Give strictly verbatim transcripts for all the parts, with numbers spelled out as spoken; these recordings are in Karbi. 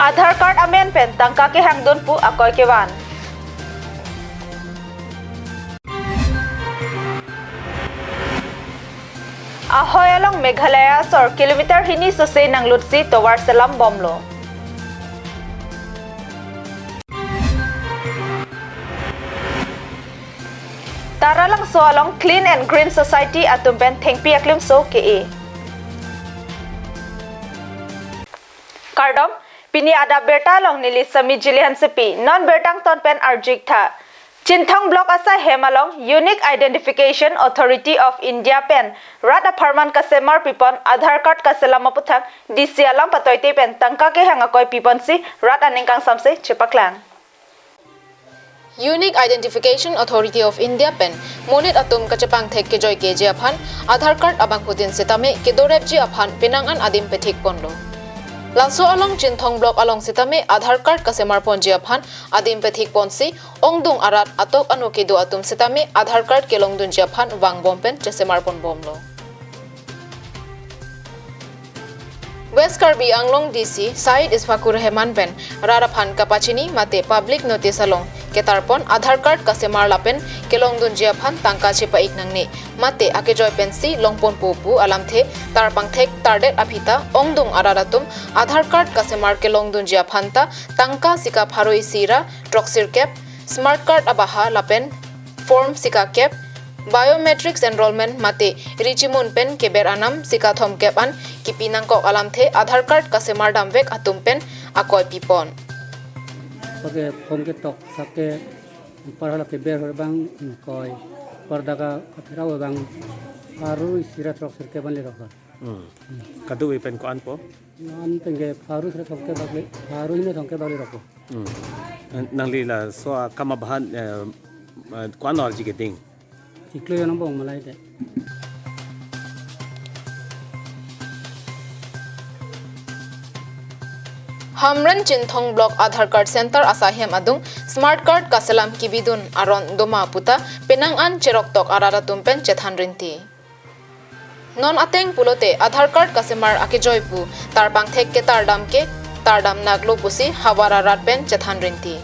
Aadhaar card amen pen tangka kehang dun pu akoi kevan. Ahoi along Meghalaya asor kilometer hini sose nanglutsi tovar selam bomlo. Taralangso along Clean and Green Society atum pen thengpi aklimso ke-e. Kardom, pini adap birta along neli Sami Jili Hansepi, non birta angton pen arju-ik tha. Chinthong Block asai hem along Unique Identification Authority of India pen rat apharman kasemar pipon Aadhaar card kaselam aputhak D C alam patoite pen tangka kehang akoi piponsi rat aning kangsamse chepaklang. Unique Identification Authority of India pen monit atum kachepangthek kejoi keji aphan Aadhaar card abangphutin setame kedorepji aphan penang an adim pethik ponlo. Laso along Chinthong Block along setame Aadhaar card kasemar ponji aphan adim pethik ponsi ongdung arat atok ano kedo atum setame Aadhaar card kelongdunji aphan vangbom pen chesemar pon bomlo. West Karbi Anglong D C Syed Ishfaqur Rahman pen rat aphan kapachini mate public notice along ketarpon Aadhaar card kasemar lapen kelongdunji aphan tangka chepa-ik nangne mate akejoi pensi longponpo pu alamthe tarpangthek tardet aphi ta ongdung arat atum Aadhaar card kasemar kelongdunji aphan ta tangka sika pharo isi ra throksirkep, smart card abaha lapen form sika kep, biometrics enrollment mate richimun pen keber anam sika thomkep an kipi nangkok alamthe Aadhaar card kasemar damvek atum pen akoi pipon. Pake phone ketok sake parhala keber hor bang koi parda ka kaphira bang pharo isi ra throksirkep an lerok. Hmm. Kadokave pen ko-an po? An tengke pharo isi ra thomkep bak le, pharo hini ra thomkep bak lerok po. Hmm. Nangli laso akam abahak, eh, eh, ko-an arji keding? Chiklo jon angbong malai te. Hamren Chinthong Block Aadhaar Card Center asai hem adung smart card kaselam kebidun aron doma puta penang an cheroktok arat atum pen chethan rinti. Non ateng pulote Aadhaar card kasemar akejoi pu tarpangthek ketardam ke tardam naklo pusi havar arat pen chethan rinti.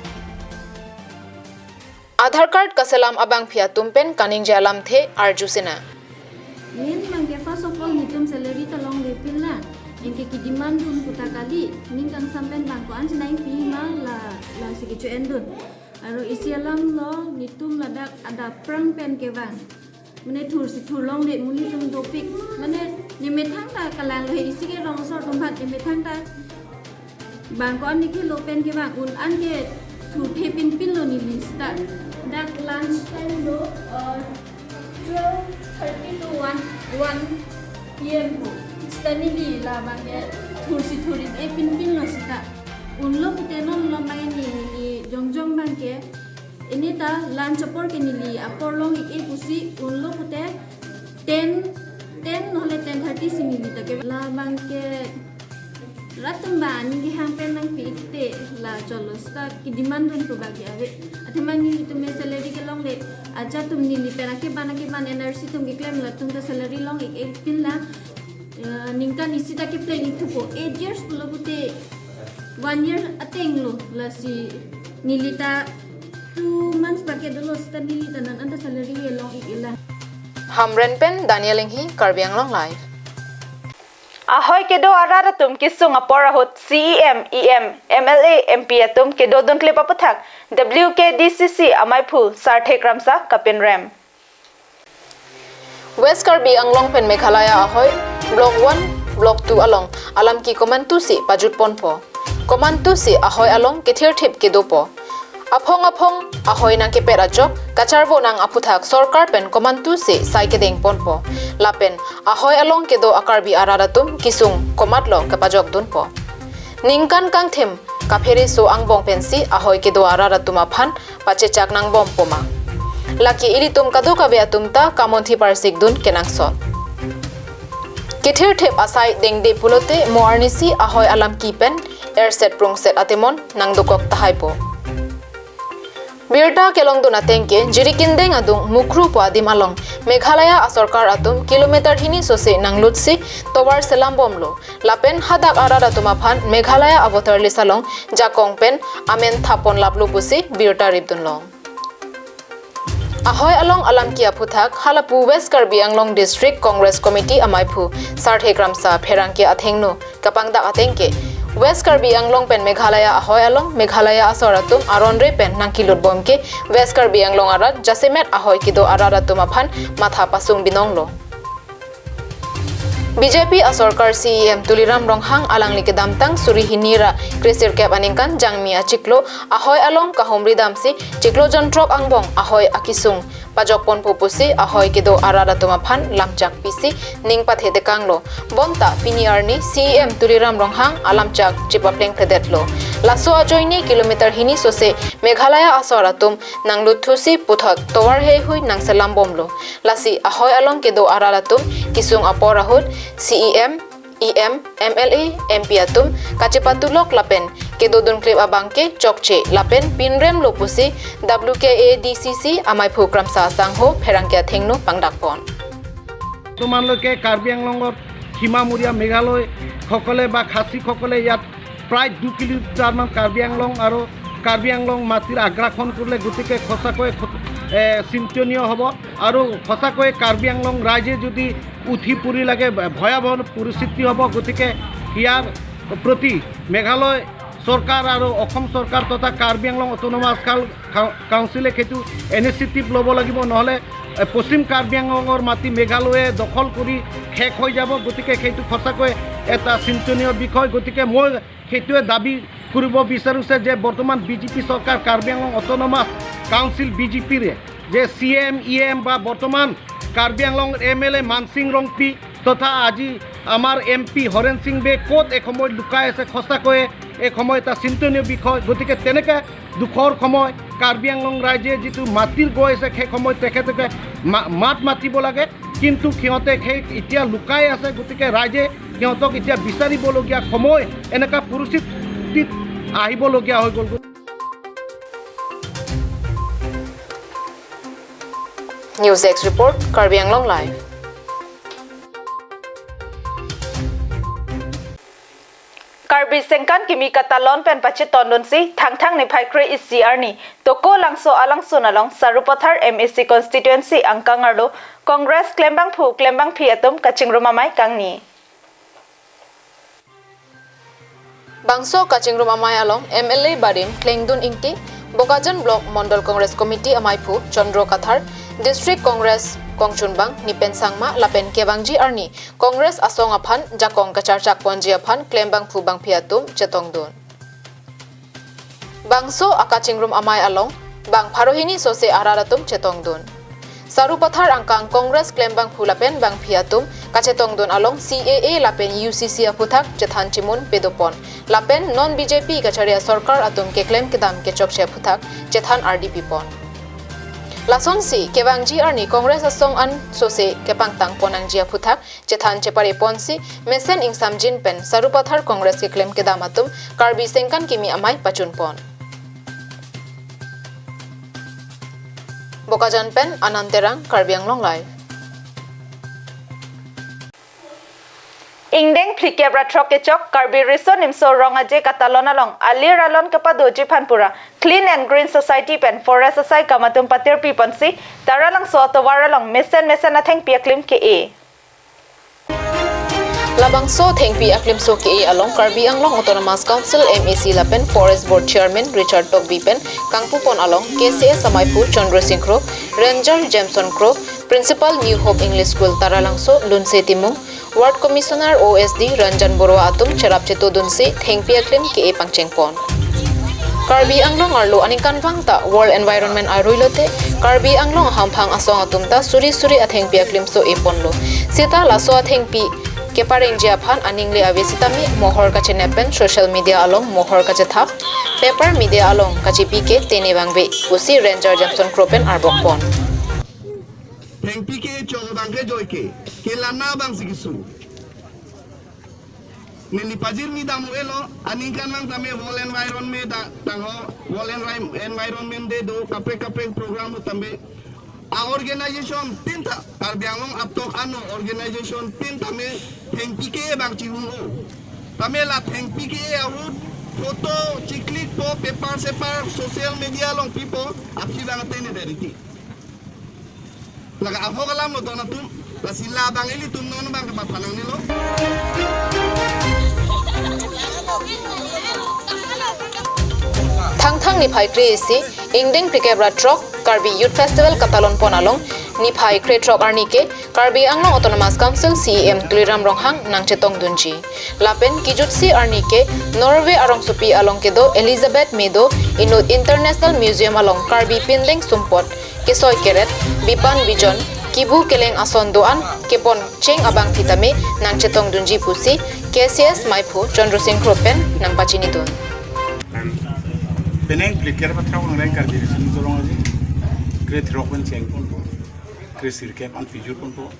Aadhaar card kaselam abangphi atum pen kaningje alamthe arju sina. Main abangke first of all netum salary ta longlepin la. Anke kedemand dun puta kali, ning kangsam pen bang ko-an si nangpi ma la, lasi kecho-en dun. Aro isi alam lo netum ladak adap prang pen kevang. Mane thursi thur longle, monit atum dopik. Mane nemethang ta kalang lo he, isi ke rong asor atum aphan nemethang ta bang ko-an ni kelo pen kevang, un an ke thurthe pinpin lo neli seta. Dak lunch time lo, uh, twelve thirty to one, one P M ko. Seta neli labang ke thursi thur-ik-e pinpin lo seta. Unlo pute non lo mai ni, neli jongjong abangke ini ta lunch apor ke neli apor long-ik-e pusi unlo pute ten, ten nohole ten thirty si neli ta ke labang ke rat atum ba aning kehang pen nangpi-ik te la cholo seta kedemand dun pu bagi ave. Athema nelitum salary kelongle, aja atum neli pen akeban akeban N R C atum keklem latum ta salary long-ik-epin la, eh, ningkan isi ta kepleng-ik thupo. Eight years pulo pute one year ateng lo, lasi neli ta two months bak ke dolo seta neli ta non anta salary long-ik-e la. Hamren pen Daniel Inghi, Karbi Anglong Live. Ahoi kedo arat atum kesung apor ahut C E M, E M, M L A, M P atum kedodun klip aputhak W K D C C amaiphu Sarthe Kramsa kapinrem. West Karbi Anglong pen Meghalaya ahoi Block one, Block two along alam ke komantusi pajut ponpo. Komantusi ahoi along kethirthip kedopo. Aphong aphong ahoi nangkepet ajok kacharvo nang aputhak sorkar pen komantusi sai kedeng ponpo. Lapen ahoi along kedo a-Karbi arat atum kesung komatlo kepajok dunpo. Ningkan kangthim kaphere so angbong pensi ahoi kedo arat atum aphan pachechak nangbompo ma. Lake ilitum kadokave atum ta kamonthi parsik dun kenangsot. Kethirthip asai dengde pulote mo arnisi ahoi alam ke pen erset prungset atemon nangdokok tahaipo. Birta kelongdun ateng ke Jirikindeng adung Mukhru pu adim along Meghalaya asorkar atum kilometer hini sose nanglutsi tovar selambomlo. Lapen hadak arat atum aphan Meghalaya avoter list along jakong pen amen thapponlaplo pusi birta ripdunlong. Ahoi along alam ke aphuthak halapu West Karbi Anglong District Congress Committee amaiphu Sarthe Kramsa pherangke athengno kapangdak ateng ke West Karbi Anglong pen Meghalaya ahoi along Meghalaya asor atum aronre pen nangkelutbom ke West Karbi Anglong arat jasemet ahoi kedo arat atum aphan matha pasung binonglo. B J P asorkar C E M Tuliram Ronghang alangli kedamtang suri hini ra kresirkep aningkan Jangmi achiklo ahoi along kahumri damsi chiklo jonthrok angbong ahoi akisung pajokponpo pusi ahoi kedo arat atum aphan lamchak pisi ning pathetekanglo. Bonta pini arni C E M Tuliram Ronghang alamchak chipaplengphledetlo. Laso ajoine kilometer hini sose Meghalaya asor atum nanglutthusi puthot tovar heihui nangselambomlo. Lasi ahoi along kedo arat atum kisung apor ahut C E M, E M, M L A, M P atum kachepatulok lapen kedodun klip abang ke chokche lapen pinremlo pusi W K A D C C amaiphu Kramsa asangho pherangke athengno pangdakpon. বৰ্তমানলৈকে কাৰ্বি আংলঙৰ সীমামূৰীয়া মেঘালয়সকলে বা খাচীসকলে ইয়াত প্ৰায় দুই কিলোমিটাৰমান কাৰ্বি আংলং আৰু কাৰ্বি আংলং মাটিৰ আগ্ৰাসন কৰিলে, গতিকে সঁচাকৈ খ-, এ, চিন্তনীয় হ'ব। আৰু সঁচাকৈ কাৰ্বি আংলং ৰাইজে যদি উঠি পৰি লাগে, ভয়াৱহ পৰিস্থিতি হ'ব। গতিকে ইয়াৰ প্ৰতি মেঘালয় চৰকাৰ আৰু অসম চৰকাৰ তথা কাৰ্বি আংলং অট'নমাছ কাউ-, কাউ-, কাউন্সিলে সেইটো ইনিচিয়েটিভ ল'ব লাগিব, নহ'লে, এ, পশ্চিম কাৰ্বি আংলঙৰ মাটি মেঘালয়ে দখল কৰি শেষ হৈ যাব। গতিকে সেইটো সঁচাকৈ এটা চিন্তনীয় বিষয়। গতিকে মই সেইটোৱে দাবী কৰিব বিচাৰিছে যে বৰ্তমান বি জে পি চৰকাৰ Karbi Anglong autonomous council B J পিৰে যে চি এম, ই এম বা বৰ্তমান Karbi Anglong M L A Mansing Rongpi তথা আজি আমাৰ এম পি হৰেণ সিং বে ক'ত এসময়ত লুকাই আছে, সঁচাকৈয়ে এক সময় এটা চিন্তনীয় বিষয়। গতিকে তেনেকে দুখৰ সময় কাৰ্বি আংলং ৰাইজে যিটো মাটিৰ গৈ আছে, সেই সময়ত তেখেতলোকে মা-, মাত মাতিব লাগে, কিন্তু সিহঁতে সেই এতিয়া লুকাই আছে। গতিকে ৰাইজে সিহঁতক এতিয়া বিচাৰিবলগীয়া সময়, এনেকা পৰিস্থিতিত আহিবলগীয়া হৈ গ'লগৈ। News Desk Report, Karbi Anglong Live. Karbi Sengkan Kimi katalon pen pachetondunsi Thangthang niphai kre-isi arni Tokolangso alangsun along Sarupathar M A C constituency angkang arlo Congress klembangphu klembangphi atum kachingrum amei kangni. Bangso kachingrum amei along M L A barim Klengdun Ingti, Bokajan Block Mondol Congress Committee amaiphu Chandra Kathar, District Congress kongchunbang Nipen Sangma lapen kevangji arni Congress asong aphan jakong kacharchakponji aphan klembangphu bangphi atum chetongdun. Bangso akachingrum amei along bang pharo hini sose arat atum chetongdun. Sarupathar angkang Congress klembangphu lapen bangphi atum kachetongdun along C A A lapen U C C aphuthak chethan chimun pedopon lapen non B J P kachari asorkar atum keklem kedam kechokche aphuthak chethan ardi pipon. Lasonsi kevangji arni Congress asong an sose kepangtangpon nangji aphuthak chethan chepareponsi mesen ingsamjin pen Sarupathar Congress keklem kedam atum Karbi Sengkan Kimi amei pachunpon. Bokajan pen Anand Terang, Karbi Anglong Live. Ingdeng phlikep ra throk kechok Karbi Riso Nimso Rong Aje katalon along alir alon kepadoji aphan pura Clean and Green Society pen Forest asai kam atum patirpiponsi Taralangso atovar along mesen mesen athengpi aklim ke-e. Labangso athengpi aklimso ke-e along Karbi Anglong Autonomous Council M A C lapen Forest Board Chairman Richard Tokbi pen kangpupon along K C S amaiphu Chandra Singh Kro, Ranger Jameson Kro, Principal New Hope English School Taralangso Lunse Timung, Ward Commissioner O S D Ranjan Baruah atum cherap chetodunsi thengpi aklim ke-e pangchengpon. Karbi Anglong arlo aningkanvang ta World Environment arui lote Karbi Anglong ahamphang asong atum ta suri suri athengpi aklimso eponlo. Seta laso athengpi keparengji aphan aning le ave sitame mohor kachenep pen social media along mohor kachethap, paper media along kachepi ke tene vangve pusi Ranger Jameson Kro pen arbokpon. Thengpi ke chong abang ke joike, kelana abangsi keso. Neli pajirmi dam-o-elo, aningkanvang tame World Environment da, tangho, World Envi-, Environment Day do, kaprek kaprek program do tame. A organization pinta, Karbi Anglong atok ano organization pinta me thengpi ke-e abang chihung-o. Tame la thengpi ke-e ahut, photo chiklik po, paper separ, social media along pipo, aphi abang atene deriti. Laga ahok alam lo don atum, lasi labang ilitum non abang kepathanang nilo. Thangthang niphai kre-isi, ingdeng phlikep ra throk, Karbi Youth Festival katalon pon along, niphai kre throk arni ke, Karbi Anglong Autonomous Council C E M Tuliram Ronghang nangchetongdunji. Lapen kejutsi arni ke Norway arongsopi along kedo Elizabeth Meadow inut International Museum along Karbi pindeng sumpot, kesoi keret, bipan bijon, kibu keleng ason do-an kepon cheng abang thitame nangchetongdunji pusi K C S maiphu Chandra Singh Kro pen nangpachinidun. Penang phlikep ra throk nang reng Karbi Riso Nimso Rong Aje. Kre throk pen cheng ponpo. Kre sirkep an pijut ponpo.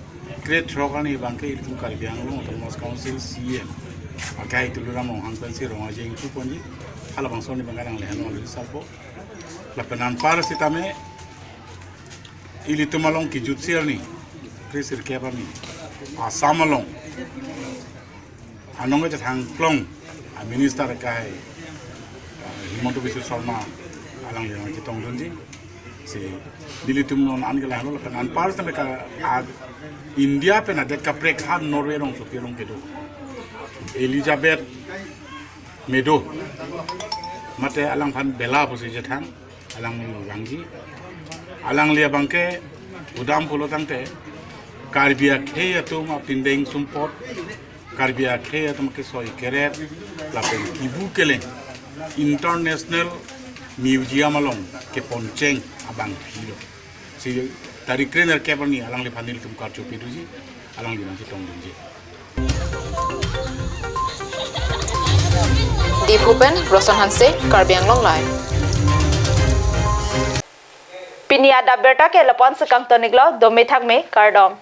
Kre throk arni abang ke ilitum Karbi Anglong Autonomous Council C E M akai Tuliram Ronghang pensi Rong Aje ingpu ponji. Halabangso arni abang ke nang lehan wali salpo. Lapen anpar sitame ilitum along kejutsi arni, kre sirkep arni, Assam along anong kachethang klong a minister akai, ah, Himanta Biswa Sarma alangli nangchetongdunji. Si nelitum non an ke lahelo lapen anpar sitame ka, ah, India pen adet kaprek ha Norway arongsopi along kedo Elizabeth Meadow, mate alangphan Bella pusi chethang, alangli vangji. Alangli abang ke udam pulo tangte Karbi akhei atum apindeng sumpot, Karbi akhei atum akesoi keret, lapen kibu keleng International Museum along kepon cheng abang philo. Si tarik kre nerkep arni alangliphan nelitum karcho piduji, alangli nangchetongdunji. Diphu pen Roson Hanse, Karbi Anglong Live. Pini adap birta ke lapu-an si kangton-iklo, dome thakme, kardom.